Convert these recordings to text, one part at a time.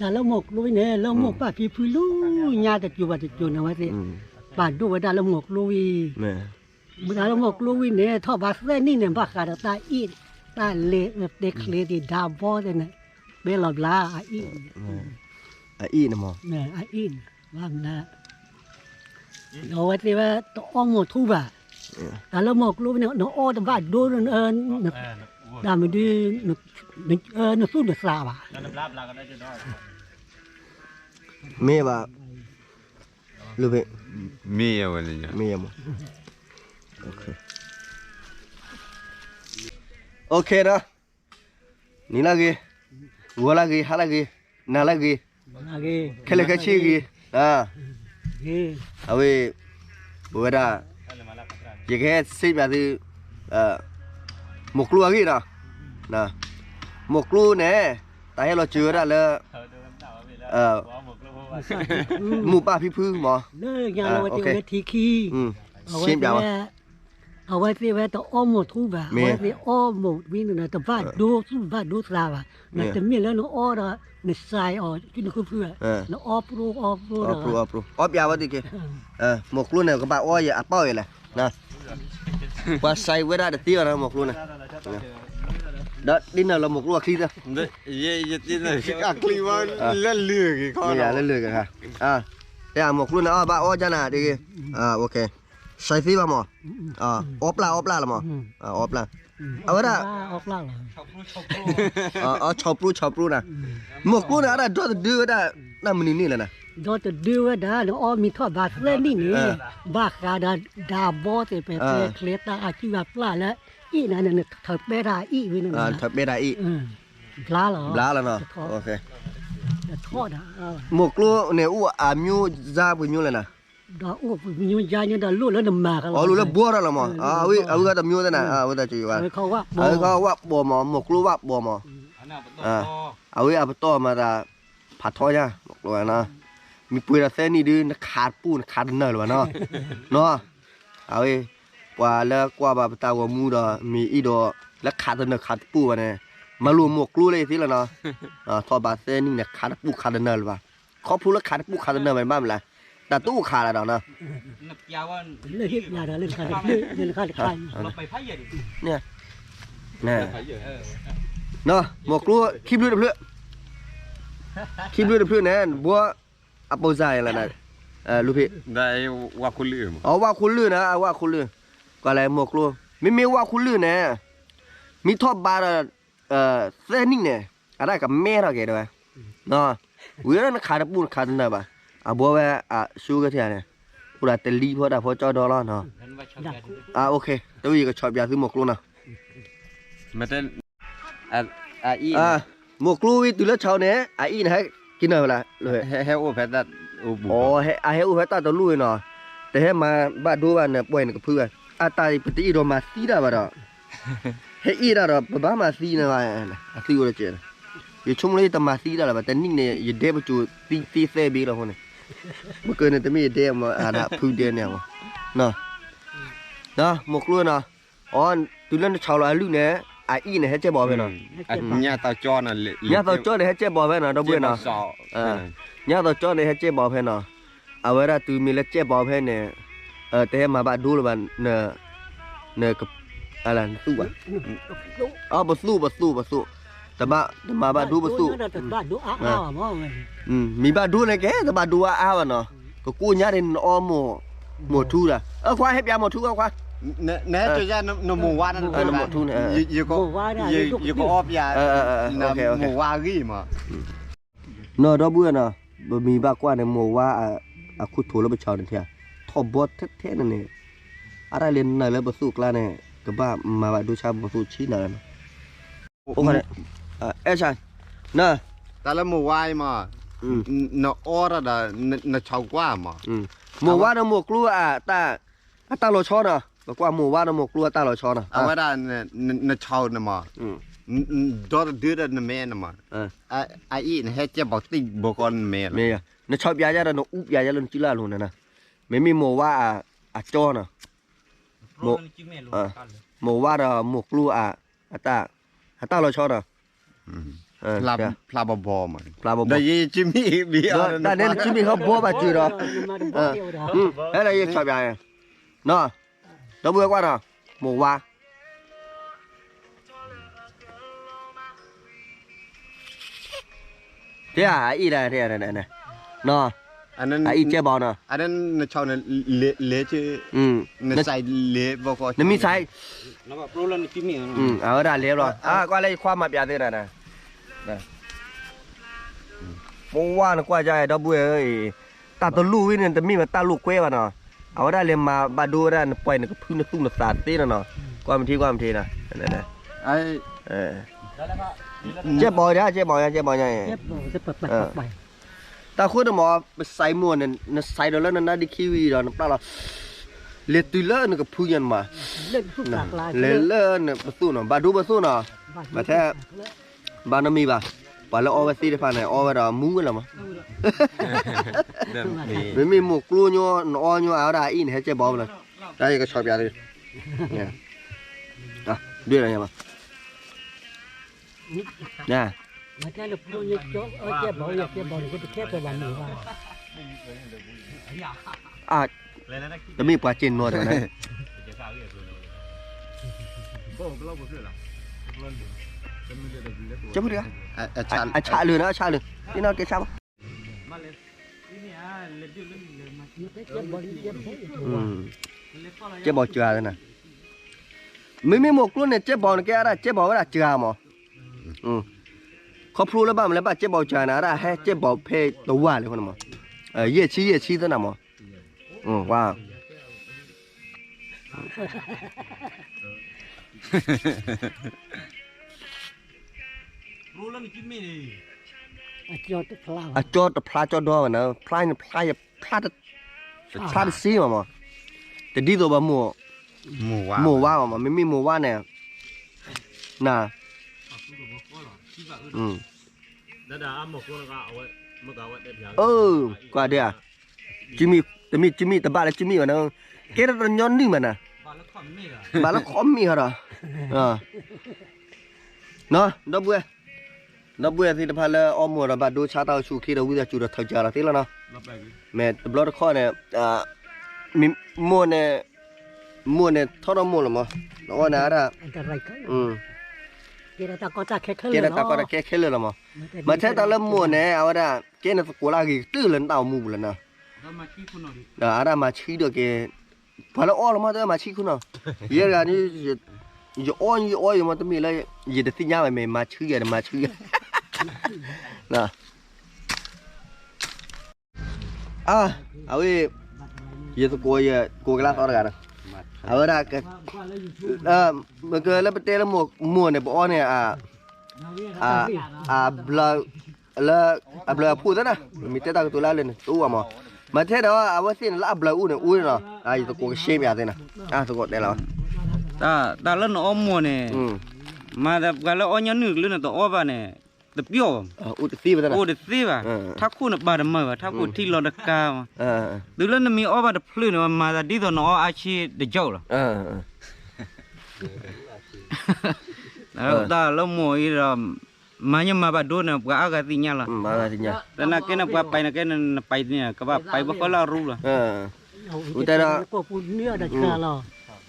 တၢ်လၢမိၢ်ကျိဝံၤန့ၣ် လၢမိၢ်ပၢ်ဖံဖုလၢညါတစိၤဘၣ်တစိၤန့ၣ်ဝဲသ့ၣ်, ပာ်ဒိၣ်ဝဲဒၣ်လၢမိၢ်ကျိဝံၤ, မ့ၢ်တၢ်လၢမိၢ်ကျိဝံၤန့ၣ် ထီၣ်ဘးသၢနံၣ်န့ၣ် ဘၣ်ဃးဒီးတၢ်အ့ၣ်, တၢ်လဲၤတဲချ့ဒံးဒါဘီသ့ၣ်န့ၣ်, ပဲလီၤဘျါအအ့ၣ်, အအ့ၣ်န့ၣ်မ့ၢ်, အအ့ၣ်န့ၣ်, ဘၣ်မနုၤ ဒီးအဝဲသ့ၣ်ဝဲတအီမိၢ်ထူဘၣ်, တၢ်လၢမိၢ်ကျိဝံၤန့ၣ် နအီတဘၣ်ဒိ, တၢ်မနုၤ, နသူၣ်နသးဘၣ်, မ့ၢ်ဘၣ်, လၢဖဲ, မ့ၢ်ယဝဲန့ၣ်, မ့ၢ်ယမ့ၢ်, OK ဒီး, နံၤလၢဂ့ၤ, ဂီၤလၢဂ့ၤ, ဟါလၢဂ့ၤ, နၤလၢဂ့ၤ, ခဲလၢာ်ခဲဆ့ဂ့ၤ, အဝဲ, ပဝဲဒၣ်, ယကဟဲစံးဘၣ်သု, မိၢ်ကျိအဂ့ၢ်ဒီး, မိၢ်ကျိန့ၣ်, တၢ်ဟဲလီၤစၢၤဝဲဒၣ်လၢ, မိၢ်ပၢ်ဖံဖုမ့ၢ်, လၢညါလီၤဝဲသ့ၣ်ဝဲထံခံ, စံးဘၣ်ဝဲ အဝဲသ့ၣ်ဝဲတအီမိၢ်ထူဘၣ်, အဝဲသ့ၣ်အီမိၢ်ဝံၤန့ၣ် တဘၣ်ဒိသူၣ်ဘၣ်ဒိသးဘၣ်, နတမ့ၢ်လၢနအီဒီး, နစဲးအီၤ, နခုဖု, နအီပြိအီပြိဒီး, အီပြိအီပြိ, အီပျးဝဲသ့ၣ်က့, မိၢ်ကျိန့ၣ် ကဘၣ်အီယဲအပီၢ်ယဲလဲၣ်, ပှၤစဲးဝဲဒၣ်တသ့အီၤနီၤ မိၢ်ကျိန့ၣ်, ဒီးတ့နၤလီၤမိၢ်ကျိအချံသၢ, အချံဝဲလၢလၢာ်ဂ့ၤခီ, လၢလၢာ်ဂ့ၤခါ, တဲမိၢ်ကျိန့ၣ် အီဘၣ်အီကနၤတဂ့ၤ, စဲးသ့ဘၣ်မး, အီပျၢ်အီပျၢ်လီၤမး, အီပျၢ်, အဝဲဒၣ်, အီဆီပြူဆီပြူနၤ, မိၢ်ကျိန့ၣ် အဒၣ်ဒီတဒုဝဲဒၣ်, တၢ်မနုၤန့ၣ်လဲၣ်နၤ, ဒီတဒုဝဲဒၣ် နအီမ့ၤထီၣ်ဘးသၢနံၣ်န့ၣ်, ဘၣ်ဃးဒီးဒါဘီသ့ၣ် ပတဲချ့တၢ်အစုအပျၢ်လၢ, အ့ၣ်နၤန့ၣ် နထၢၣ်ပဲတၢ်အ့ၣ်ဝဲန့ၣ်, ထၢၣ်ပဲတၢ်အ့ၣ်, ဘျါလီၤ, ဘျါလီၤနီၤ, မိၢ်ကျိန့ၣ် အိၣ်အမျိုးသားပှဲၤမျိုးလဲၣ်နၤ, ဒီးအိၣ်ပှဲၤမျိုးယါညါဒီးလိၣ်လၢနမၤ, အီလိၣ်လၢဘှီထီၣ်လီၤမး, အဝဲအဝဲတမျိုးသ့ၣ်နၤ, အဝဲတမျိုးဘၣ်, အဝဲခီဝၣ်ပိာ်မး, မိၢ်ကျိဝၣ်ပိာ်မး, အဝဲအပတီၢ်မၤသး, ဖးထီညါ, မ့ၢ်ပှဲၤဒီးသၢနံၣ်ဒုး နခးတပူၣ်နခးတနၢၤလၢၤဘၣ်နီၤ, နီၤ, အဝဲ, ပှၤလၢကွၢ်ဘၣ်ပတၢ်ဂီၤမူဒီး မ့ၢ်အံၤဒီး, လၢခးတနၢၤခးတပူၣ်ဘၣ်န့ၣ်, မၤလိာ်မိၢ်ကျိလၢယသ့လီၤနီၤ, ထီၣ်ဘးသၢနံၣ်န့ၣ် ခးတပူၣ်ခးတနၢၤလၢၤဘၣ်, ခီဖျိလၢခးတပူၣ်ခးတနၢၤဘၣ်န့ၣ် ဘၣ်မနုၤလဲၣ်, တၢ်တအိၣ်ခးလၢၤဒီးနီၤ, မိၢ်ကျိခံဘျုးတဖျၢၣ်, ခံဘျုးတဖျၢၣ်န့ၣ် ဘှီ, အပိာ်စၢ်ယဲလၢနၤ, လူဖံး, အဝၣ်ခိၣ်လုၢ်န့ၣ်, အဝၣ်ခိၣ်လုၢ်, ကွၢ်လဲၣ်မိၢ်ကျိ, မ့မ့ၢ်ဝၣ်ခိၣ်လုၢ်န့ၣ်, မ့ၢ်ထီၣ်ဘးဒီး, သၢနံၣ်န့ၣ်, အတၢ်ကမဲထီၣ်က့ၤတဲဝဲ, ဝံၤဒီးနခးတပူၣ်နခးတနၢၤဘၣ်, အဘှီဝဲအဆူကထံၣ်န့ၣ်, အိၣ်ဒၣ်တလံၤဖီတၢ်ဖီကၠီဒီလီၤနီၤ, တဝံၤယကဆီၣ်ပၠးသုမိၢ်ကျိနီၤ, မိၢ်ကျိဝံၤတုၤလၢဆီန့ၣ် အအံၤန့ၣ် ဟဲက့ၤနၢ်ဝဲလၢ, အဟဲအိၣ်ဖဲတၢ်တလူၢ်အံၤနီၤ, တဟဲမၤဘၣ်ဒိဘၣ်နပှဲၤနကဖုဘၣ်, အတၢ်ပတအ့ၣ်ဒီးမၤသံတၢ်ဘၣ်ဒီး, ဟဲအ့ၣ်တၢ်ဒီးပဘၣ်မၤသံန့ၣ်, အသံအိၣ်ဒီးကဲး, ယဆိကမိၣ်လၢယတမၤသံတၢ်လၢၤဘၣ်, တနံၣ်န့ၣ် ယဒဲပစိၤသံသ့သဲဘ့လီၤအဃိန့ၣ်, မ့ၢ်ကန့ၣ်တမ့ၢ်ယဒဲမး အဒၣ်ဖုဒဲန့ၣ်မး, မိၢ်ကျိနီၤ, အီ, တုၤလၢနဆီၣ်လီၤအလုၢ်န့ၣ်, အအံၤန့ၣ် ဟဲကဲဘီဖဲနီၤ, ညါသီကၠီန့ၣ်, ညါသီကၠီန့ၣ် ဟဲကဲဘီဖဲနီၤ ဒီပုၢ်ဝဲၢ်နီၤ, ညါသီကၠီန့ၣ် ဟဲကဲဘီဖဲနီၤ, အဝဲဒၣ်တုၤမ့ၢ်လၢကဲဘီဖဲန့ၣ်, တဟဲမၤဘၣ်ဒိလၢၤဘၣ်, နသူၣ်ဘၣ်, ပသူၣ် ပသူၣ် ပသူၣ်, တမၤဘၣ်ဒိပသူၣ်, မ့ၢ်ဘၣ်ဒိန့ၣ်ကဲ တဘၣ်ဒိအါအါဘၣ်နီၤ, ကကိးညါဒ်နအီမိၢ်ထူဒီး, အခွါဟဲပၠးမိၢ်ထူအခွါ, နမိၢ်ဝါ, ယကအီပၠး, မိၢ်ဝါဂ့ၢ်မး, နီၤ ဒီပုၢ်ဝဲၢ်နီၤ, ပမ့ၢ်ဘၣ်ကွၢ်န့ၣ် မိၢ်ဝါအခိၣ်ထိးလၢပဆီန့ၣ်ထံ, ထီၣ်ဘီထဲထဲန့ၣ်န့ၣ်, အတၢ်လဲၤနုာ်လၢပသူၣ်ကျါန့ၣ် ကဘၣ်မၤဘၣ်ဒိဆါပသူၣ်ဆံးနၤလီၤနီၤ, အဲၣ်ဆၣ်, တၢ်လၢမိၢ်ဝါအံၤမး, နအီတၢ်ဒီး, နဆီၣ်ကွၢ်မး, မိၢ်ဝါဒီးမိၢ်ကျိ အတၢ်လီၤဆီနီၤ, ပကွၢ်မိၢ်ဝါဒီးမိၢ်ကျိအတၢ်လီၤဆီနီၤ, အဝဲဒၣ်, နဆီၣ်န့ၣ်မး, ဒီတဒုဒီးနမဲန့ၣ်မး, အအံၤနဟဲကဲဘီသံၣ်ဘီကီနမဲလီၤ, နဆီၣ်ပၠးယါဒီးနအူပၠးယါလၢနစုလၢအလိၤန့ၣ်နီၤ, မ့မ့ၢ်မိၢ်ဝါအကၠီနီၤ, မိၢ်ဝါဒီးမိၢ်ကျိ အတၢ်လီၤဆီနီၤ, ဖျါဘီဘီမး, ဖျါဘီဘီ, ဒီးယမံ, တၢ်န့ၣ်နကမံၣ်ဟီဘီဘၣ်စၢၤဒီး, ဟဲလၢယဆီၣ်ပြ, နီၤ, ဒီပုၢ်ဝဲၢ်ကွၢ်နီၤ, မိၢ်ဝါ တဲအအံၣ်ဒၣ်, အအံၣ်ကဲဘီနီၤ, နမံၣ်ဆဲး, အဝဲဒၣ်လဲၤဘျီ, ကွၢ်လၢယခွါမၤပျးသ့ဒၣ်, မိၢ်ဝါနကွၢ်ကါဒီပုၢ်ဝဲၢ်ဧၢ, တၢ်တလိၣ်ဝဲန့ၣ် တမ့ၢ်ဝဲတၢ်လိၣ်ကွဲဘၣ်နီၤ, အဝဲဒၣ်လဲၤမၤဘၣ်ဒိဝဲဒၣ် နပှဲၤနကဖုနသူၣ်နသးသ့နီၤနီၤ, ကွၢ်မထံကွၢ်မထံနီၤ, ကဲဘီဒီး ကဲဘီညါ ကဲဘီညါ, တၢ်ဃိန့ၣ်မ့ၢ် ပစဲးမိၢ်န့ၣ် နစဲးဒီးလၢနနါဒ့ခံဝံၤဒီးနပျၢ်လီၤ, လဲၤတုၤလၢနကဖုညါန့ၣ်မး, လဲၤလၢနပသူၣ်နီၤ ဘၣ်ဒိပသူၣ်နီၤ, မ့ၢ်ထဲ ဘၣ်နီတမံၤဘၣ်, ပှၤလၢအီဝဲသ့ၣ်တဖၣ်န့ၣ် အီဝဲဒီးမူဝဲလီၤမး, မ့မ့ၢ်မိၢ်ကျိညိ နအီညိ အဝဲဒၣ်အအံၣ်န့ၣ် ဟဲကဲဘီဝဲလီၤ, တၢ်ယကဆီၣ်ပြးသု, ဒွဲၣ်လီၤညါဘၣ် တမ့ၢ်ပှၤစ့ၣ်နီၤတဂၤန့ၣ်, အဆၣ်လၢာ်နီၤ အဆၣ်လၢာ်, သ့ၣ်နီၣ်ကဲဆၣ်ဘၣ်, ကဲဘီစှၤသနၤ, မ့မ့ၢ်မိၢ်ကျိန့ၣ် ကဲဘီန့ၣ်ကဲအဒၣ်ကဲဘီဝဲဒၣ်စှၤမး, ခီဖျိလၢဘၣ်မနုၤလၢဘၣ်ကဲဘီစှၤန့ၣ် အဒၣ်ဟဲကဲဘီဖဲတဝၢ်လံအဃိန့ၣ်မး, ယဲၢ်ဆံယဲၢ်ဆံသနၤမး, ဝါ အကၠီတဖျါကၠီဒီဘၣ်န့ၣ် ဖျါန့ၣ်ဖျါယဖျါတ, ဖျါတစ့မးမး, တဒ်သိးဘၣ်မိၢ်, မိၢ်ဝါမးမး မ့မ့ၢ်မိၢ်ဝါန့ၣ်, နၤ, အၢ, ကွၢ်ဒၣ်ဧါ, တမ့ၢ် တမ့ၢ် တမ့ၢ်တဘၣ်လၢကမ့ၢ်ဘၣ်န့ၣ်, ကဲထီၣ်တညီနုၢ်မးနၤ, ဘၣ်လၢခီမ့ၢ်ဟီဒီး, နီၤ ဒီပုၢ်ဝဲၢ်, ဒီပုၢ်ဝဲၢ်သ့ၣ်တဖၣ်လၢအီမိၢ်ဒီးဘၣ်ဒိဆါတၢ်အိၣ်ဆူၣ်အိၣ်ချ့ဒီးဝံသးစူၤဒီးထီၣ်စှၤလီၤသ့လီၤနီၤ, မ့ၢ်တဘျီတခီၣ်န့ၣ်, မိၢ်န့ၣ်, မိၢ်န့ၣ်ထီၣ်ထီၣ်မိၢ်လီၤမး, နအီၣ်န့ၣ်အဒၣ်, ကဲထီၣ်တၢ်ကီတၢ်ခဲခဲလၢာ်လီၤမး, မ့ၢ်ထဲတၢ်လၢမိၢ်န့ၣ် အဝဲဒၣ်, ကဲန့ၣ်သကိးလၢအဂ့ၤကတၢၢ်လၢနတၢ်အိၣ်မူပူၤလီၤနီၤ, အဒၣ်မၤဆံဒီးက့ၤ, ပှၤလၢအီၣ်လီၤမးတမၤဆံခိၣ်နီၤ, ယဲတဂၤန့ၣ်, ယအီၣ်ယအီၣ်ယမ့ၢ်တမ့ၢ်လၢ, ယတသ့ၣ်ညါဘၣ်မ့ၢ်မၤဆံယၤ တမၤဆံယၤ, အဝဲ, ယသကိးယကိးကလါသီတဂၤဒီး, အဝဲဒၣ်, မ့ၢ်ကလၢပတဲလၢမိၢ်န့ၣ် ပအီၣ်န့ၣ်, အဘျုး, လၢ, အဘျုးအဖှိၣ်သ့ၣ်နၤ, မ့ၢ်တဲတၢ်ကတိၤလၢလၢန့ၣ် တအိၣ်ဘၣ်မး, မ့ၢ်ထဲဒီးအဝဲသ့ၣ်န့ၣ်လၢအဘျုးအိၣ်န့ၣ် အိၣ်န့ၣ်လီၤ, ယသကိးကရှဲပၠးသ့ၣ်နၤ, သကိးတဲလီၤ, တၢ်လၢနအီမိၢ်န့ၣ်, မၤသးပှၤလၢအီၣ်ညီနုၢ်ကလုၢ်န့ၣ် တအီၣ်ဘၣ်န့ၣ်, တပျီၢ်ဘၣ်, အိၣ်တသ့ဘၣ်, ထးခိၣ်န့ၣ်ပာ်တမၢၢ်ဘၣ် ထးခိၣ်ထံလီၤတကါဘၣ်, တုၤလၢနမ့ၢ်အီၣ်ဘၣ်တဖျၢၣ်န့ၣ် မၤသးဒ်သိးနအီၣ်အါဆ့တကၠီၣ်လီၤ, တၢ်လၢမိၢ်အံၤဒီး, မၤညီမၤဘၣ်ဒိန့ၣ် ပှၤအါဂၤသ့ၣ်ညါလီၤ, သနာ်က့န့ၣ် ပှၤပာ်န့ၣ်ကဲန့ၣ် နပာ်န့ၣ် ကဘၣ်ပာ်ဘၣ်ဃီလၢအရူလီၤ,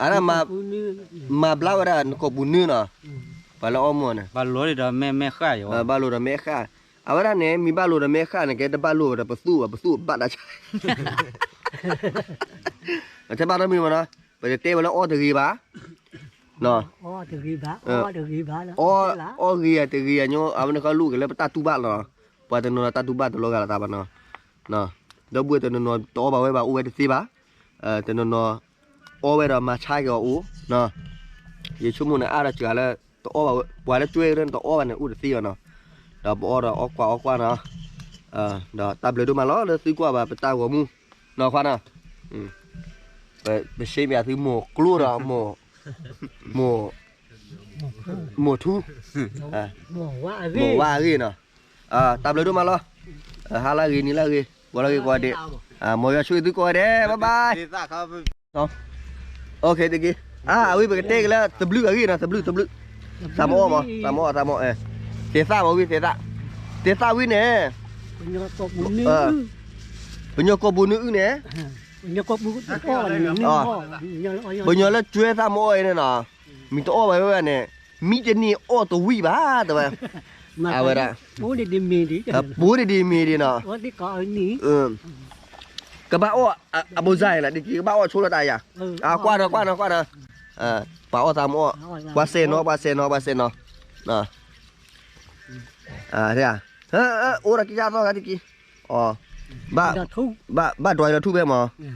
အဒၣ်, မၤဘျါဝဲဒၣ်နကိာ်ပူၤနွံနီၤ, ပှၤလၢအီၣ်မိၢ်န့ၣ်, ဘၣ်လိာ်ဒီးမဲဃၣ်, အဝဲဒၣ်န့ၣ် မ့ၢ်ဘၣ်လိာ်ဒီးမဲဃၣ်န့ၣ် ကဲတဘၣ်လိာ်ဒီးပသူၣ်ဘၣ် ပသူၣ်ဘၣ်တၢ်ဆါ, ထဲဘၣ်တမံၤမးနီၤ, ပတတဲဝဲလၢအီၣ်တဂ့ၤဘၣ်, အီၣ်ဂ့ၤတဂ့ၤညိ အဝဲန့ၣ်ဃီလိၣ်က့ၤလၢပတၢ်တူၢ်ဘၣ်လီၤ, ပှၤတနီၤနီၤတၢ်တူၢ်ဘၣ်တလီၤဂာ်လီၤသးဘၣ်နီၤ, ဒီပုၢ်ဝဲၢ်တနီၤနီၤတအီၣ်ဘၣ်ဝဲဘၣ်အိၣ်ဝဲတသ့ဘၣ်, တနီၤနီၤ, အီၣ်ဝဲဒီးမၤဆါက့ၤအီၤအိၣ်, ယဆိကမိၣ်န့ၣ်အါဒီးစှၤလၢ, တအီၣ်ဘၣ်ဝဲ ပှၤလၢကွဲကရၢန့ၣ် တအီၣ်ဘၣ်န့ၣ် အိၣ်တသ့ဘၣ်နီၤ, ဒီးပအီၣ်ဒီးအီၣ်ကွၢ်အီၣ်ကွၢ်နီၤ, ဒီးတၢ်ဘျုးဒိၣ်မးလီၤလၢသုကွၢ်ဘၣ်ပတၢ်ဂီၤမူ, နီၤခွါနီၤ, ပ, ပရှဲပၠးသုမိၢ်ကျိဒီးမိၢ်, မိၢ်, မိၢ်ထူ, မိၢ်ဝါအဂ့ၢ်နီၤ, တၢ်ဘျုးဒိၣ်မးလီၤ, ဟါလၢအဂ့ၤ နံၤလၢအဂ့ၤ ဂီၤလၢအဂ့ၤကိးဂၤဒဲး, မ်ယွၤဆိၣ်ဂ့ၤသုကိးဂၤဒဲး bye bye, အဝဲပကတဲက့ၤလၢသဘျုးအဂ့ၢ်နီၤ သဘျုး သဘျုး, သးမအီၣ်မး သးမအီၣ် သးမအီၣ်, သ့ၣ်သၣ်ဘၣ်ဝံၤ သ့ၣ်သၣ်, သ့ၣ်သၣ်ဝံၤန့ၣ်, ပညီကိာ်ပူၤနွံအုၣ်န့ၣ်, ပညီကိာ်ပူၤနွံအုၣ်န့ၣ်နီၤ, ပညီလၢကွဲသးမ့ၢ်အီၣ်အံၤန့ၣ်နီၤ, မ့ၢ်တအီၣ်ဘၣ်ဝဲန့ၣ်, မံတနံၤအီၣ်တဝံၣ်ဘၣ်တဲဝဲ, အဝဲဒၣ်, ပူၤဒ်မ့ၢ်ဒ်, ပူၤဒ်မ့ၢ်ဒ်နီၤ, ကဘၣ်အီၣ်အဘိဇၢ်အံၤလီၤ, ဒ်က့ၤကဘၣ်အီၣ်ဆိလီၤတၢ်ယၤ, ကွၢ်နီၤ ကွၢ်နီၤ ကွၢ်နီၤ, ပှၤအီၣ်သးမ့ၢ်အီၣ်, ပှၤစဲးနီၤ ပှၤစဲးနီၤ ပှၤစဲးနီၤ, အိၣ်ဒီးကယၢ်သီၣ်ဂၤဒ်က့ၤ, ဘၣ်ဒွးလီၤထူၣ်ဖဲမး, ဒီး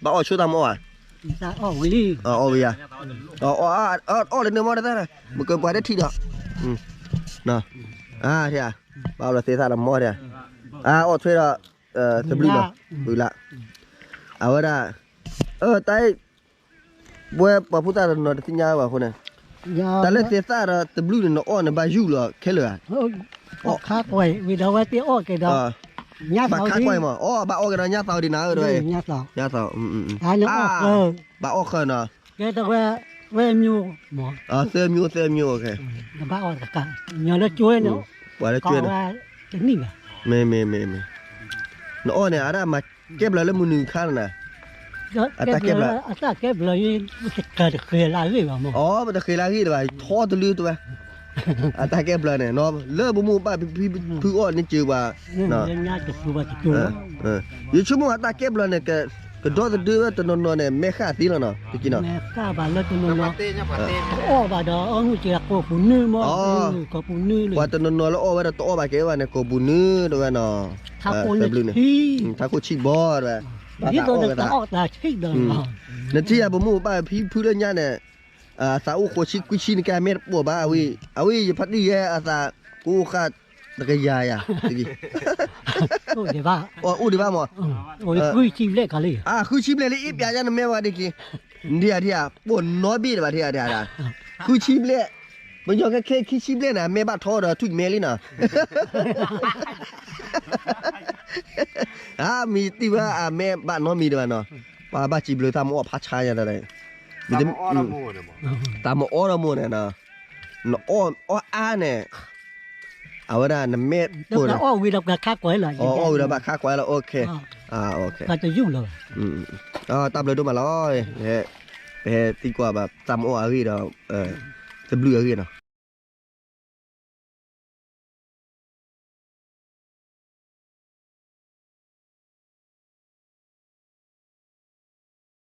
ဘၣ်အီၣ်ဆိတၢ်မ့ၢ်အီၣ်ဧါ, အီၣ်ဝံၤယၤ, အီၣ်လၢန့ၣ်မ့ၢ်တသ့, မ့ၢ်ကပှၤတထံၣ်ဒီး, ဘၣ်အီၣ်လီၤသ့သၣ်ဒီးမ့ၢ်အီၣ်ဒၣ်, အီၣ်ထွဲဒီး, သဘျုၣ်လီၤ, ဘုလၢ, အဝဲဒၣ်, တၢ် ပဝဲပှၤဖိသၣ်တနီၤတသ့ၣ်ညါဘၣ်အဃိန့ၣ်, တၢ်လၢသ့ၣ်သၣ်ဒီးသဘျုၣ်န့ၣ် နအီၣ်န့ၣ်ဘၣ်ယူၢ်လီၤခဲလၢာ်ဧါ, ခါကွဲးဝံၤဒီးဝဲသ့ၣ်အီၣ်က့ၤဒီး, ဘၣ်ခါကွဲးမး, အီၣ်ဘၣ်အီၣ်က့ၤဒီးညၣ်သီဒံးနၤဧၢ, ညၣ်သီ, ဘၣ်အီၣ်ဃၢၤနီၤ, ကဲတဝဲ, သၢမံၤ, သၢမံၤ, သၢမံၤ, ပှၤလၢကၠိန့ၣ်, မ့ၢ်မ့ၢ်မ့ၢ်မ့ၢ်, နအီၣ်န့ၣ် အဒၣ်မၤကဲဘျုးလၢမနုၤခါန့ၣ်, အတၢ်ကဲဘျုး, အတၢ်ကဲဘျုး, တဃ့လၢအဂ့ၢ်ဘၣ်မး, အပတဃ့လၢအဂ့ၢ်တဘၣ် ထီတလၢတဝဲ, အတၢ်ကဲဘျုးန့ၣ်, လၢပမိၢ်ပပၢ်ဖံဖုအီၣ်န့ၣ်စၢၤပှၤ ယဆိကမိၣ်အတၢ်ကဲဘျုးန့ၣ်, ကဒီသဒၢဝဲတနီၤနီၤန့ၣ် မဲာ်ဃၣ်သ့လီၤနီၤ, တက့ၢ်နီၤ, အီၣ်ဘၣ်ဒီးအီၣ်မ့ၢ်စ့ၤကိာ်ပူၤနွံမး, ကိာ်ပူၤနွံလံ, ပှၤတနီၤနီၤလၢအီၣ်ဝဲဒီးတအီၣ်ဘၣ်က့ၤဝဲန့ၣ် ကိာ်ပူၤနွံတဝဲနီၤ, ထးခိၣ်ဆံၣ်ဘီတဝဲ, ဘၣ်သးအီၣ်ဝဲသး, နထံၣ်ယၤပမိၢ်ပပၢ်ဖံဖုလၢညါန့ၣ်, သးအိၣ်ဃိးဆံခွံဆံန့ၣ်ကဲအမဲာ်တပိာ်ဘၣ်, အဝဲယဖါတံၢ်ယဲအသး, ကအိၣ်ဃာ်တကယၤယၤ, အိၣ်ဒံးဘၣ်မး, ဃုဆံဘျဲၣ်လၢအ့ၣ်ပၠးယါနမဲာ်ဝဲဒၣ်က့ၤ, ဒ်ယၤဒ်ယၤ ပိာ်နီဘ့ၣ်တဘၣ်ဒ်ယၤဒ်, ဃုဆံဘျဲၣ်, ပညီခဲခဲခံဆံဘျဲၣ်န့ၣ် အမဲာ်ဘၣ်ထီဒီးထူၣ်မဲာ်လံနီၤ, အမံၤတံၢ်ဝဲအမဲာ်ဘၣ်နီတမံၤဒံးဘၣ်နီၤ, ပှၤဘၣ်စံးဘျုးသးမ့ၢ်အီၣ်ဖးဆါညါတၢ်, သးမ့ၢ်အီၣ်ဒီးမိၢ်န့ၣ်, နအီၣ်အါန့ၣ်, အဝဲဒၣ်နမဲာ်ပိာ်န့ၣ်, အီၣ်ဝံၤဒီးဘၣ်ခါကွၢ်လီၤ, တယူၢ်လီၤ, တၢ်ဘျုးဒိၣ်မးလီၤ, ပဟဲသံကွၢ်ဘၣ်သးမ့ၢ်အီၣ်အဂ့ၢ်ဒီး, သဘျုၣ်အဂ့ၢ်နီၤ,